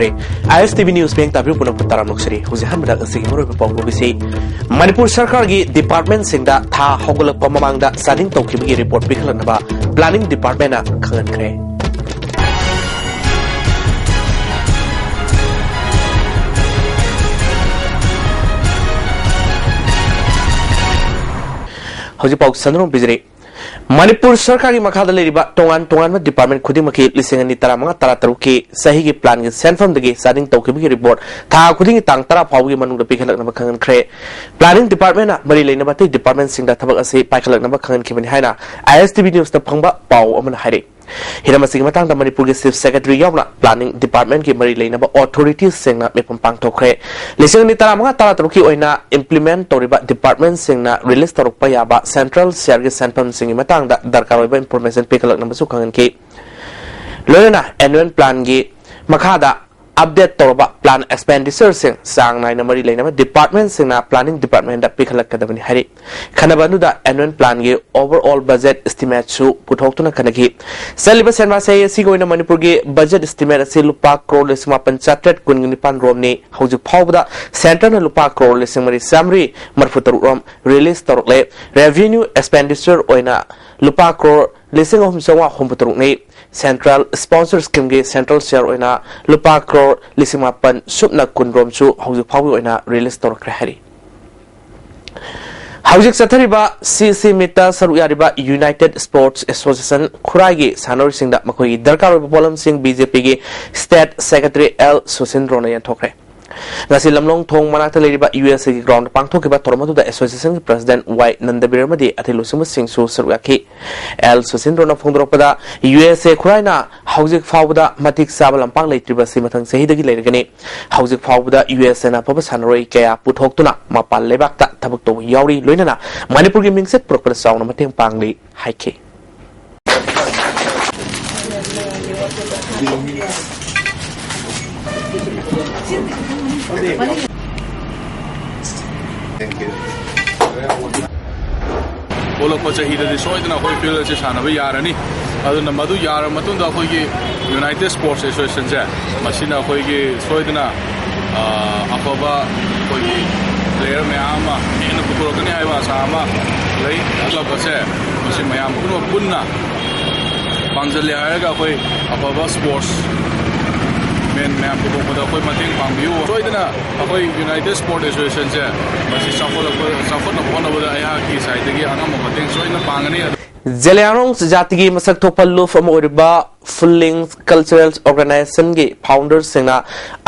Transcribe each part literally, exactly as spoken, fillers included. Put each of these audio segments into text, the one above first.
ꯑꯥꯏ ꯑꯦꯁ T V news ꯃꯤꯌꯦꯡ ꯇꯥꯕꯤꯕ ꯄꯨꯝꯅꯃꯛꯄꯨ ꯇꯔꯥꯝꯅ ꯑꯣꯛꯆꯔꯤ꯫ ꯍꯧꯖꯤꯛ ꯑꯍꯥꯟꯕꯗ ꯉꯁꯤꯒꯤ ꯃꯔꯨꯑꯣꯏꯕ ꯄꯥꯎ ꯄꯨꯕꯤꯁꯤ꯫ ꯃꯅꯤꯄꯨꯔ ꯁꯔꯀꯥꯔꯒꯤ ꯗꯤꯄꯥꯔꯠꯃꯦꯟꯁꯤꯡꯗ ꯊꯥ ꯍꯧꯒꯠꯂꯛꯄ ꯃꯃꯥꯡꯗ ꯆꯥꯗꯤꯡ ꯇꯧꯈꯤꯕꯒꯤ ꯔꯤꯄꯣꯔꯠ ꯄꯤꯈꯠꯂꯛꯅꯕ ꯄ꯭ꯂꯥꯅꯤꯡ ꯗꯤꯄꯥꯔꯠꯃꯦꯟꯅ ꯈꯪꯍꯟꯈ꯭ꯔꯦ꯫ ꯍꯧꯖꯤꯛ ꯄꯥꯎ ꯁꯟꯗꯣꯛꯅ ꯄꯤꯖꯔꯤ꯫ ꯃꯅꯤꯄꯨꯔ ꯁꯔꯀꯥꯔꯒꯤ ꯃꯈꯥꯗ ꯂꯩꯔꯤꯕ ꯇꯣꯉꯥꯟ ꯇꯣꯉꯥꯟꯕ ꯗꯤꯄꯥꯔꯠꯃꯦꯟ ꯈꯨꯗꯤꯡꯃꯛꯀꯤ ꯂꯤꯁꯤꯡ ꯑꯅꯤ ꯇꯔꯥꯃꯉꯥ ꯇꯔꯥꯇꯔꯨꯛꯀꯤ ꯆꯍꯤꯒꯤ ꯄ꯭ꯂꯥꯟꯒꯤ ꯁꯦꯟꯐꯝꯗꯒꯤ ꯆꯥꯗꯤꯡ ꯇꯧꯈꯤꯕꯒꯤ ꯔꯤꯄꯣꯔꯠ ꯊꯥ ꯈꯨꯗꯤꯡꯒꯤ ꯇꯥꯡ ꯇꯔꯥ ꯐꯥꯎꯕꯒꯤ ꯃꯅꯨꯡꯗ ꯄꯤꯈꯠꯂꯛꯅꯕ ꯈꯪꯍꯟꯈ꯭ꯔꯦ꯫ ꯄ꯭ꯂꯥꯅꯤꯡ ꯗꯤꯄꯥꯔꯠꯃꯦꯟꯅ ꯃꯔꯤ ꯂꯩꯅꯕ ꯑꯇꯩ ꯗꯤꯄꯥꯔꯠꯃꯦꯟꯁꯤꯡꯗ ꯊꯕꯛ ꯑꯁꯤ ꯄꯥꯏꯈꯠꯂꯛꯅꯕ ꯈꯪꯍꯟꯈꯤꯕꯅꯤ ꯍꯥꯏꯅ ꯑꯥꯏ ꯑꯦꯁ ꯇꯤ ꯚꯤ ꯅ꯭ꯌꯨꯁꯇ ꯐꯪꯕ ꯄꯥꯎ ꯑꯃꯅ ꯍꯥꯏꯔꯤ꯫ ꯍꯤꯔꯝ ꯑꯁꯤꯒꯤ ꯃꯇꯥꯡꯗ ꯃꯅꯤꯄꯨꯔꯒꯤ ꯆꯤꯐ ꯁꯦꯀ꯭ꯔꯦꯇꯔꯤ ꯌꯥꯎꯅ ꯄ꯭ꯂꯥꯅꯤꯡ ꯗꯤꯄꯥꯔꯠꯃꯦꯟꯒꯤ ꯃꯔꯤ ꯂꯩꯅꯕ ꯑꯣꯊꯣꯔꯤꯇꯤꯁꯁꯤꯡꯅ ꯃꯤꯐꯝ ꯄꯥꯡꯊꯣꯛꯈ꯭ꯔꯦ꯫ ꯂꯤꯁꯤꯡ ꯑꯅꯤ ꯇꯔꯥꯃꯉꯥ ꯇꯔꯥꯇꯔꯨꯛꯀꯤ ꯑꯣꯏꯅ ꯏꯝꯄ꯭ꯂꯤꯃꯦꯟ ꯇꯧꯔꯤꯕ ꯗꯤꯄꯥꯔꯠꯃꯦꯟꯁꯤꯡꯅ ꯔꯤꯂꯤꯖ ꯇꯧꯔꯛꯄ ꯌꯥꯕ ꯁꯦꯟꯇ꯭ꯔꯦꯜ ꯁꯤꯌꯔꯒꯤ ꯁꯦꯟꯐꯝꯁꯤꯡꯒꯤ ꯃꯇꯥꯡꯗ ꯗꯔꯀꯥꯔ ꯑꯣꯏꯕ ꯏꯟꯐꯣꯔꯃꯦꯁꯟ ꯄꯤꯈꯠꯂꯛꯅꯕꯁꯨ ꯈꯪꯍꯟꯈꯤ꯫ ꯂꯣꯏꯅꯅ ꯑꯦꯅꯨꯋꯦꯜ ꯄ꯭ꯂꯥꯟꯒꯤ ꯃꯈꯥꯗ ꯑꯞꯗꯦꯠ ꯇꯧꯔꯕ ꯄ꯭ꯂꯥꯟ ꯑꯦꯛꯁꯄꯦꯟꯗꯤꯆꯔꯁꯤꯡ ꯆꯥꯡ ꯅꯥꯏꯅ ꯃꯔꯤ ꯂꯩꯅꯕ ꯗꯤꯄꯥꯔꯠꯃꯦꯟꯁꯤꯡꯅ ꯄ꯭ꯂꯥꯅꯤꯡ ꯗꯤꯄꯥꯔꯠꯃꯦꯟꯗ ꯄꯤꯈꯠꯂꯛꯀꯗꯕꯅꯤ ꯍꯥꯏꯔꯤ꯫ ꯈꯟꯅꯕ ꯑꯗꯨꯗ ꯑꯦꯅꯨꯋꯦꯜ ꯄ꯭ꯂꯥꯟꯒꯤ ꯑꯣꯚꯔꯑꯣꯜ ꯕꯖꯦꯠ ꯏꯁꯇꯤꯃꯦꯠꯁꯨ ꯄꯨꯊꯣꯛꯇꯨꯅ ꯈꯟꯅꯈꯤ꯫ ꯆꯠꯂꯤꯕ ꯁꯦꯟꯃꯥ ꯆꯍꯤ ꯑꯁꯤꯒꯤ ꯑꯣꯏꯅ ꯃꯅꯤꯄꯨꯔꯒꯤ ꯕꯖꯦꯠ ꯏꯁꯇꯤꯃꯦꯠ ꯑꯁꯤ ꯂꯨꯄꯥ ꯀ꯭ꯔꯣꯔ ꯂꯤꯁꯤꯡ ꯃꯥꯄꯟ ꯆꯥꯇ꯭ꯔꯦꯠ ꯀꯨꯟꯒ ꯅꯤꯄꯥꯟ ꯔꯣꯝꯅꯤ꯫ ꯍꯧꯖꯤꯛ ꯐꯥꯎꯕꯗ ꯁꯦꯟꯇꯔꯅ ꯂꯨꯄꯥ ꯀ꯭ꯔꯣꯔ ꯂꯤꯁꯤꯡ ꯃꯔꯤ ꯆꯥꯃꯔꯤ ꯃꯔꯤꯐꯨ ꯇꯔꯨꯛ ꯔꯣꯝ ꯔꯤꯂꯤꯖ ꯇꯧꯔꯛꯂꯦ꯫ ꯔꯦꯚꯤꯅ꯭ꯌꯨ ꯑꯦꯛꯁꯄꯦꯟꯗꯤꯆꯔ ꯑꯣꯏꯅ ꯂꯨꯄꯥ ꯀ꯭ꯔꯣꯔ ꯂꯤꯁꯤꯡ ꯑꯍꯨꯝ ꯆꯥꯝꯃꯉꯥ ꯍꯨꯝꯐꯨ ꯇꯔꯨꯛꯅꯤ꯫ ꯁꯦꯟꯇ꯭ꯔꯦꯜ ꯁ꯭ꯄꯣꯟꯁꯔ ꯁ꯭ꯀꯤꯝꯒꯤ ꯁꯦꯟꯇ꯭ꯔꯦꯜ ꯁꯤꯌꯔ ꯑꯣꯏꯅ ꯂꯨꯄꯥ ꯀ꯭ꯔꯣꯔ ꯂꯤꯁꯤꯡ ꯃꯥꯄꯟ ꯁꯨꯞꯅ ꯀꯨꯟ ꯔꯣꯝꯁꯨ ꯍꯧꯖꯤꯛ ꯐꯥꯎꯒꯤ ꯑꯣꯏꯅ ꯔꯤꯂꯤꯖ ꯇꯧꯔꯛꯈ꯭ꯔꯦ ꯍꯥꯏꯔꯤ꯫ ꯍꯧꯖꯤꯛ ꯆꯠꯊꯔꯤꯕ ꯁꯤ ꯁꯤ ꯃꯤꯠꯇ ꯁꯔꯨꯛ ꯌꯥꯔꯤꯕ ꯌꯨꯅꯥꯏꯇꯦꯗ ꯁ꯭ꯄꯣꯔꯠꯁ ꯑꯦꯁꯣꯁꯤꯌꯦꯁꯟ ꯈꯨꯔꯥꯏꯒꯤ ꯁꯥꯟꯅꯔꯣꯏꯁꯤꯡꯗ ꯃꯈꯣꯏꯒꯤ ꯗꯔꯀꯥꯔ ꯑꯣꯏꯕ ꯄꯣꯠꯂꯝꯁꯤꯡ ꯕꯤ ꯖꯦ ꯄꯤꯒꯤ ꯁ꯭ꯇꯦꯠ ꯁꯦꯀ꯭ꯔꯦꯇꯔꯤ ꯑꯦꯜ ꯁꯨꯁꯤꯟꯗ꯭ꯔꯣꯅ ꯌꯦꯟꯊꯣꯛꯈ꯭ꯔꯦ꯫ ꯉꯁꯤ ꯂꯝꯂꯣꯡ ꯊꯣꯡ ꯃꯅꯥꯛꯇ ꯂꯩꯔꯤꯕ ꯌꯨ ꯑꯦꯁ ꯑꯦꯒꯤ ꯒ꯭ꯔꯥꯎꯟꯗ ꯄꯥꯡꯊꯣꯛꯈꯤꯕ ꯊꯧꯔꯝ ꯑꯗꯨꯗ ꯑꯦꯁꯣꯁꯤꯌꯦꯁꯟꯒꯤ ꯄ꯭ꯔꯁꯤꯗꯦꯟꯠ ꯋꯥꯏ ꯅꯟꯗꯕꯤꯔ ꯑꯃꯗꯤ ꯑꯇꯩ ꯂꯨꯆꯤꯡꯕꯁꯤꯡꯁꯨ ꯁꯔꯨꯛ ꯌꯥꯈꯤ꯫ ꯑꯦꯜ ꯁꯨꯁꯤꯟꯗ꯭ꯔꯣꯅ ꯐꯣꯡꯗꯣꯔꯛꯄꯗ, ꯌꯨ ꯑꯦꯁ ꯑꯦ ꯈꯨꯔꯥꯏꯅ ꯍꯧꯖꯤꯛ ꯐꯥꯎꯕꯗ ꯃꯇꯤꯛ ꯆꯥꯕ ꯂꯝꯄꯥꯛ ꯂꯩꯇ꯭ꯔꯤꯕ ꯑꯁꯤ ꯃꯊꯪ ꯆꯍꯤꯗꯒꯤ ꯂꯩꯔꯒꯅꯤ꯫ ꯍꯧꯖꯤꯛ ꯐꯥꯎꯕꯗ ꯌꯨ ꯑꯦꯁ ꯑꯦꯅ ꯑꯐꯕ ꯁꯥꯟꯅꯔꯣꯏ ꯀꯌꯥ ꯄꯨꯊꯣꯛꯇꯨꯅ ꯃꯄꯥꯟ ꯂꯩꯕꯥꯛꯇ ꯊꯕꯛ ꯇꯧꯕ ꯌꯥꯎꯔꯤ, ꯂꯣꯏꯅꯅ ꯃꯅꯤꯄꯨꯔꯒꯤ ꯃꯤꯡꯆꯠ ꯄꯨꯔꯛꯄꯗ ꯆꯥꯎꯅ ꯃꯇꯦꯡ ꯄꯥꯡꯂꯤ ꯍꯥꯏꯈꯤ꯫ Thank you. ꯑꯣꯜꯂꯛꯄ ꯆꯍꯤꯗꯗꯤ ꯁꯣꯏꯗꯅ ꯑꯩꯈꯣꯏ ꯐꯤꯜ ꯑꯁꯤ ꯁꯥꯟꯅꯕ ꯌꯥꯔꯅꯤ꯫ ꯑꯗꯨꯅ ꯃꯗꯨ ꯌꯥꯔꯕ ꯃꯇꯨꯡꯗ ꯑꯩꯈꯣꯏꯒꯤ United Sports Associationꯁꯦ, ꯃꯁꯤꯅ ꯑꯩꯈꯣꯏꯒꯤ ꯁꯣꯏꯗꯅ, ꯑ, ꯑꯐꯕ ꯑꯩꯈꯣꯏꯒꯤ player ꯃꯌꯥꯝ ꯑꯃ ꯍꯦꯟꯅ ꯄꯨꯊꯣꯔꯛꯀꯅꯤ ꯍꯥꯏꯕ ꯑꯁꯥ ꯑꯃ ꯂꯩ꯫ Club ꯑꯁꯦ ꯃꯁꯤ ꯃꯌꯥꯝ ꯄꯨꯝꯅꯃꯛ ꯄꯨꯟꯅ ꯄꯥꯡꯖꯜꯂꯦ ꯍꯥꯏꯔꯒ ꯑꯩꯈꯣꯏ ꯑꯐꯕ sports man ꯃꯌꯥꯝ ꯄꯨꯊꯣꯛꯄꯗ ꯑꯩꯈꯣꯏ ꯃꯇꯦꯡ ꯄꯥꯡꯕꯤꯌꯨ꯫ ꯁꯣꯏꯗꯅ ꯑꯩꯈꯣꯏ United Sports Associationꯁꯦ ꯃꯁꯤ ꯆꯥꯎꯈꯠꯂꯛꯄ, ꯆꯥꯎꯈꯠꯅꯕ ꯍꯣꯠꯅꯕꯗ ꯑꯩꯍꯥꯛꯀꯤ sideꯇꯒꯤ ꯑꯉꯝꯕ ꯃꯇꯦꯡ ꯁꯣꯏꯗꯅ ꯄꯥꯡꯒꯅꯤ꯫ ꯖꯦꯂꯤꯌꯥꯡꯔꯣꯡ ꯖꯥꯇꯤꯒꯤ ꯃꯁꯛ ꯊꯣꯛꯄ ꯂꯨꯞ ꯑꯃ ꯑꯣꯏꯔꯤꯕ Fullings Cultural Organizationꯒꯤ founderꯁꯤꯡꯅ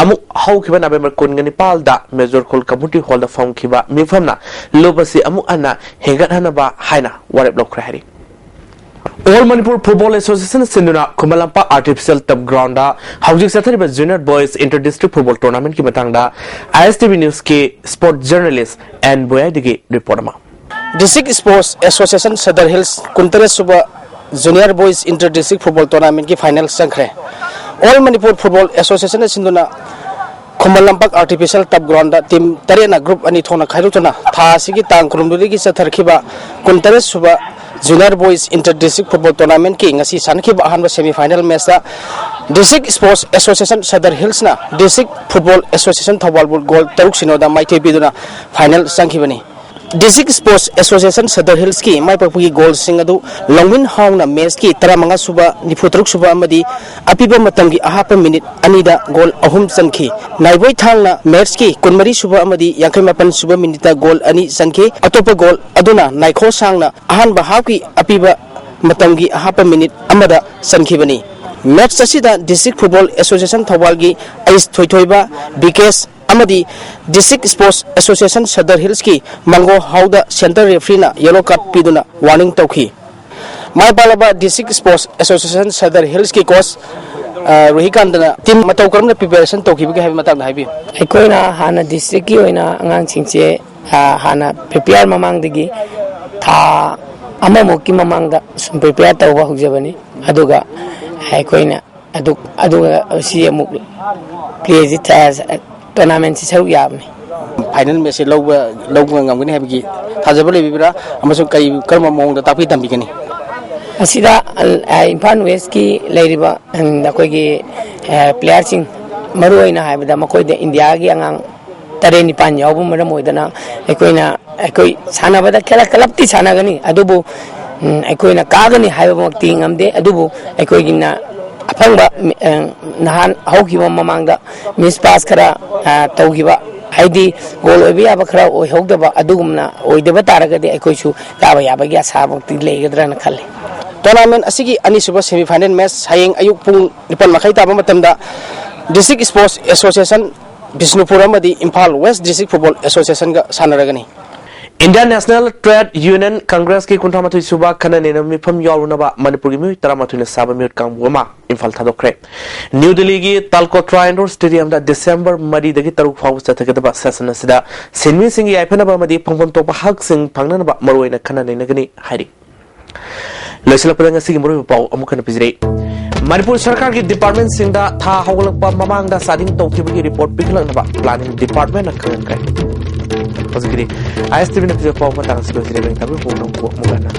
ꯑꯃꯨꯛ ꯍꯧꯈꯤꯕ November ꯀꯨꯟꯒ ꯅꯤꯄꯥꯜꯗ Major ꯈꯨꯜ Community Hallꯗ ꯐꯝꯈꯤꯕ ꯃꯤꯐꯝꯅ ꯂꯨꯞ ꯑꯁꯤ ꯑꯃꯨꯛ ꯍꯟꯅ ꯍꯦꯟꯒꯠꯍꯟꯅꯕ ꯍꯥꯏꯅ ꯋꯥꯔꯦꯞ ꯂꯧꯈ꯭ꯔꯦ ꯍꯥꯏꯔꯤ꯫ All Manipur Football Association ꯁꯤꯟꯗꯨꯅ ꯈꯨꯃꯟ ꯂꯝꯄꯥꯛ Artificial Turf Groundꯗ ꯍꯧꯖꯤꯛ ꯆꯠꯊꯔꯤꯕ Junior Boys Inter District Football Tournamentꯀꯤ ꯃꯇꯥꯡꯗ ISTV Newsꯀꯤ Sport Journalist N ꯕꯣꯌꯥꯏꯗꯒꯤ report ꯑꯃ꯫ District Sports Association Sadar Hills ꯀꯨꯟꯇꯔꯦꯠ ꯁꯨꯕ Junior Boys Inter District Football Tournamentꯀꯤ final ꯆꯪꯈ꯭ꯔꯦ꯫ All Manipur Football Associationꯅ ꯁꯤꯟꯗꯨꯅ Khuman Lampak Artificial Turf Groundꯗ team ꯇꯔꯦꯠꯅ group ꯑꯅꯤ ꯊꯣꯛꯅ ꯈꯥꯏꯗꯣꯛꯇꯨꯅ ꯊꯥ ꯑꯁꯤꯒꯤ ꯇꯥꯡ ꯀꯨꯟꯍꯨꯝꯗꯣꯏꯗꯒꯤ ꯆꯠꯊꯔꯛꯈꯤꯕ ꯀꯨꯟꯇꯔꯦꯠ ꯁꯨꯕ Junior Boys Inter District Football Tournamentꯀꯤ ꯉꯁꯤ ꯁꯥꯟꯅꯈꯤꯕ ꯑꯍꯥꯟꯕ semi final matchꯇ District Sports Association Sadar Hillsꯅ District Football Association ꯊꯧꯕꯥꯜꯕꯨ goal ꯇꯔꯨꯛ ꯁꯤꯅꯣꯗ ꯃꯥꯏꯊꯤꯕ ꯄꯤꯗꯨꯅ final ꯆꯪꯈꯤꯕꯅꯤ꯫ District Sports Association Sadar Hillsꯀꯤ ꯃꯥꯏ ꯄꯥꯛꯄꯒꯤ goalꯁꯤꯡ ꯑꯗꯨ ꯂꯧꯃꯤꯟ ꯍꯥꯎꯅ matchꯀꯤ ꯇꯔꯥꯃꯉꯥ ꯁꯨꯕ, ꯅꯤꯐꯨꯇꯔꯨꯛ ꯁꯨꯕ ꯑꯃꯗꯤ ꯑꯄꯤꯕ ꯃꯇꯝꯒꯤ ꯑꯍꯥꯞꯄ minute ꯑꯅꯤꯗ goal ꯑꯍꯨꯝ ꯆꯟꯈꯤ꯫ ꯅꯥꯏꯕꯣꯏ ꯊꯥꯡꯅ matchꯀꯤ ꯀꯨꯟꯃꯔꯤ ꯁꯨꯕ ꯑꯃꯗꯤ ꯌꯥꯡꯈꯩ ꯃꯥꯄꯟ ꯁꯨꯕ minuteꯇ goal ꯑꯅꯤ ꯆꯟꯈꯤ꯫ ꯑꯇꯣꯞꯄ goal ꯑꯗꯨꯅ ꯅꯥꯏꯈꯣ ꯁꯥꯡꯅ ꯑꯍꯥꯟꯕ halfꯀꯤ ꯑꯄꯤꯕ ꯃꯇꯝꯒꯤ ꯑꯍꯥꯞꯄ minute ꯑꯃꯗ ꯆꯟꯈꯤꯕꯅꯤ꯫ Match ꯑꯁꯤꯗ District Football Association ꯊꯧꯕꯥꯜꯒꯤ ꯑꯩꯁ ꯊꯣꯏꯊꯣꯏꯕ, ꯕꯤꯀꯦꯁ ꯑꯃꯗꯤ District Sports Association Sadar Hillsꯀꯤ ꯃꯪꯒꯣ ꯍꯥꯎꯗ center refereeꯅ yellow card ꯄꯤꯗꯨꯅ warning ꯇꯧꯈꯤ꯫ ꯃꯥꯏ ꯄꯥꯛꯂꯕ District Sports Association Sadar Hillsꯀꯤ coach, ꯑ, ꯔꯨꯍꯤꯀꯥꯟꯇꯅ team ꯃꯇꯧ ꯀꯔꯝꯅ preparation ꯇꯧꯈꯤꯕꯒꯦ ꯍꯥꯏꯕ ꯃꯇꯥꯡꯗ ꯍꯥꯏꯕꯤꯌꯨ꯫ ꯑꯩꯈꯣꯏꯅ ꯍꯥꯟꯅ districtꯀꯤ ꯑꯣꯏꯅ ꯑꯉꯥꯡꯁꯤꯡꯁꯦ, ꯑ, ꯍꯥꯟꯅ prepare ꯃꯃꯥꯡꯗꯒꯤ ꯊꯥ ꯑꯃꯃꯨꯛꯀꯤ ꯃꯃꯥꯡꯗ ꯁꯨꯝ prepare ꯇꯧꯕ ꯍꯧꯖꯕꯅꯤ꯫ ꯑꯗꯨꯒ ꯑꯩꯈꯣꯏꯅ ꯑꯗꯨ, ꯑꯗꯨꯒ ꯁꯤ ꯑꯃꯨꯛ playꯁꯤ ꯊ-, tournamentꯁꯤ ꯁꯔꯨꯛ ꯌꯥꯕꯅꯤ꯫ Final matchꯁꯤ ꯂꯧꯕ, ꯂꯧꯕ ꯉꯝꯒꯅꯤ ꯍꯥꯏꯕꯒꯤ ꯊꯥꯖꯕ ꯂꯩꯕꯤꯕ꯭ꯔꯥ? ꯑꯃꯁꯨꯡ ꯀꯔꯤ, ꯀꯔꯝꯕ ꯃꯑꯣꯡꯗ ꯇꯥꯛꯄꯤ ꯇꯝꯕꯤꯒꯅꯤ? ꯑꯁꯤꯗ, ꯑ, ꯏꯝꯐꯥꯜ ꯋꯦꯁꯀꯤ ꯂꯩꯔꯤꯕ, ꯎꯝ, ꯑꯩꯈꯣꯏꯒꯤ, ꯑ, ꯄ꯭ꯂꯦꯌꯥꯔꯁꯤꯡ, ꯃꯔꯨꯑꯣꯏꯅ ꯍꯥꯏꯕꯗ ꯃꯈꯣꯏꯗ ꯏꯟꯗꯤꯌꯥꯒꯤ ꯑꯉꯥꯡ ꯇꯔꯦꯠ ꯅꯤꯄꯥꯟ ꯌꯥꯎꯕ ꯃꯔꯝ ꯑꯣꯏꯗꯅ ꯑꯩꯈꯣꯏꯅ, ꯑꯩꯈꯣꯏ ꯁꯥꯟꯅꯕꯗ ꯀ꯭ꯂꯕ, ꯀ꯭ꯂꯕꯇꯤ ꯁꯥꯟꯅꯒꯅꯤ, ꯑꯗꯨꯕꯨ, ꯎꯝ, ꯑꯩꯈꯣꯏꯅ ꯀꯥꯒꯅꯤ ꯍꯥꯏꯕꯃꯛꯇꯤ ꯉꯝꯗꯦ꯫ ꯑꯗꯨꯕꯨ ꯑꯩꯈꯣꯏꯒꯤꯅ ꯑꯐꯪꯕ, ꯃꯤ-, ꯑ, ꯅꯍꯥꯟ ꯍꯧꯈꯤꯕ ꯃꯃꯥꯡꯗ ꯃꯤꯁ ꯄꯥꯁ ꯈꯔ, ꯑ, ꯇꯧꯈꯤꯕ, ꯍꯥꯏꯗꯤ ꯒꯣꯜ ꯑꯣꯏꯕ ꯌꯥꯕ ꯈꯔ ꯑꯣꯏꯍꯧꯗꯕ, ꯑꯗꯨꯒꯨꯝꯅ ꯑꯣꯏꯗꯕ ꯇꯥꯔꯒꯗꯤ ꯑꯩꯈꯣꯏꯁꯨ ꯀꯥꯕ ꯌꯥꯕꯒꯤ ꯑꯁꯥꯃꯛꯇꯤ ꯂꯩꯒꯗ꯭ꯔꯅ ꯈꯜꯂꯤ꯫ ꯇꯣꯔꯅꯥꯃꯦꯟ ꯑꯁꯤꯒꯤ ꯑꯅꯤꯁꯨꯕ ꯁꯦꯃꯤꯐꯥꯏꯅꯦꯜ ꯃꯦꯆ ꯍꯌꯦꯡ ꯑꯌꯨꯛ ꯄꯨꯡ ꯅꯤꯄꯥꯟ ꯃꯈꯥꯏ ꯇꯥꯕ ꯃꯇꯝꯗ ꯗꯤꯁꯇ꯭ꯔꯤꯛ ꯏꯁꯄꯣꯔꯠꯁ ꯑꯦꯁꯣꯁꯤꯌꯦꯁꯟ ꯕꯤꯁꯅꯨꯄꯨꯔ ꯑꯃꯗꯤ ꯏꯝꯐꯥꯜ ꯋꯦꯁ ꯗꯤꯁꯇ꯭ꯔꯤꯛ ꯐꯨꯠꯕꯣꯜ ꯑꯦꯁꯣꯁꯤꯌꯦꯁꯟꯒ ꯁꯥꯟꯅꯔꯒꯅꯤ꯫ Indian National Trade Union Congressꯀꯤ ꯀꯨꯟꯊ꯭ꯔꯥ ꯃꯥꯊꯣꯏ ꯁꯨꯕ ꯈꯟꯅ ꯅꯩꯅꯕ ꯃꯤꯐꯝ ꯌꯥꯎꯔꯨꯅꯕ ꯃꯅꯤꯄꯨꯔꯒꯤ ꯃꯤꯑꯣꯏ ꯇꯔꯥꯃꯥꯊꯣꯏꯅ ꯁꯥꯕ ꯃꯤꯍꯨꯠ ꯀꯥꯡꯕꯨ ꯑꯃ ꯏꯝꯐꯥꯜ ꯊꯥꯗꯣꯛꯈ꯭ꯔꯦ꯫ ꯅ꯭ꯌꯨ ꯗꯤꯜꯂꯤꯒꯤ ꯇꯥꯜꯀꯣꯇ꯭ꯔꯥ ꯏꯟꯗꯣꯔ ꯁ꯭ꯇꯦꯗꯤꯌꯝꯗ ꯗꯤꯁꯦꯝꯕꯔ ꯃꯔꯤꯗꯒꯤ ꯇꯔꯨꯛ ꯐꯥꯎꯕ ꯆꯠꯊꯒꯗꯕ ꯁꯦꯁꯟ ꯑꯁꯤꯗ ꯁꯤꯟꯃꯤꯁꯤꯡꯒꯤ ꯌꯥꯏꯐꯅꯕ ꯑꯃꯗꯤ ꯐꯪꯐꯝ ꯊꯣꯛꯄ ꯍꯛꯁꯤꯡ ꯐꯪꯅꯅꯕ ꯃꯔꯨꯑꯣꯏꯅ ꯈꯟꯅ ꯅꯩꯅꯒꯅꯤ ꯍꯥꯏꯔꯤ꯫ ꯂꯣꯏꯁꯤꯜꯂꯛꯄꯗ ꯉꯁꯤꯒꯤ ꯃꯔꯨꯑꯣꯏꯕ ꯄꯥꯎ ꯑꯃꯨꯛ ꯍꯟꯅ ꯄꯤꯖꯔꯤ꯫ ꯃꯅꯤꯄꯨꯔ ꯁꯔꯀꯥꯔꯒꯤ ꯗꯤꯄꯥꯔꯠꯃꯦꯟꯁꯤꯡꯗ ꯊꯥ ꯍꯧꯒꯠꯂꯛꯄ ꯃꯃꯥꯡꯗ ꯆꯥꯗꯤꯡ ꯇꯧꯈꯤꯕꯒꯤ ꯔꯤꯄꯣꯔꯠ ꯄꯤꯈꯠꯂꯛꯅꯕ ꯄ꯭ꯂꯥꯅꯤꯡ ꯗꯤꯄꯥꯔꯠꯃꯦꯟꯅ ꯈꯪꯍꯟꯈ꯭ꯔꯦ꯫ ꯍꯧꯖꯤꯛꯀꯤꯗꯤ ꯑꯥꯏ ꯑꯦꯁ ꯇꯤ ꯚꯤꯅ ꯄꯤꯖꯕ ꯄꯥꯎ ꯃꯇꯥꯡ ꯑꯁꯤ ꯂꯣꯏꯁꯤꯜꯂꯦ꯫ ꯊꯥꯡꯃꯩꯕꯟ ꯄꯥꯎ ꯑꯃꯨꯛ ꯍꯟꯅ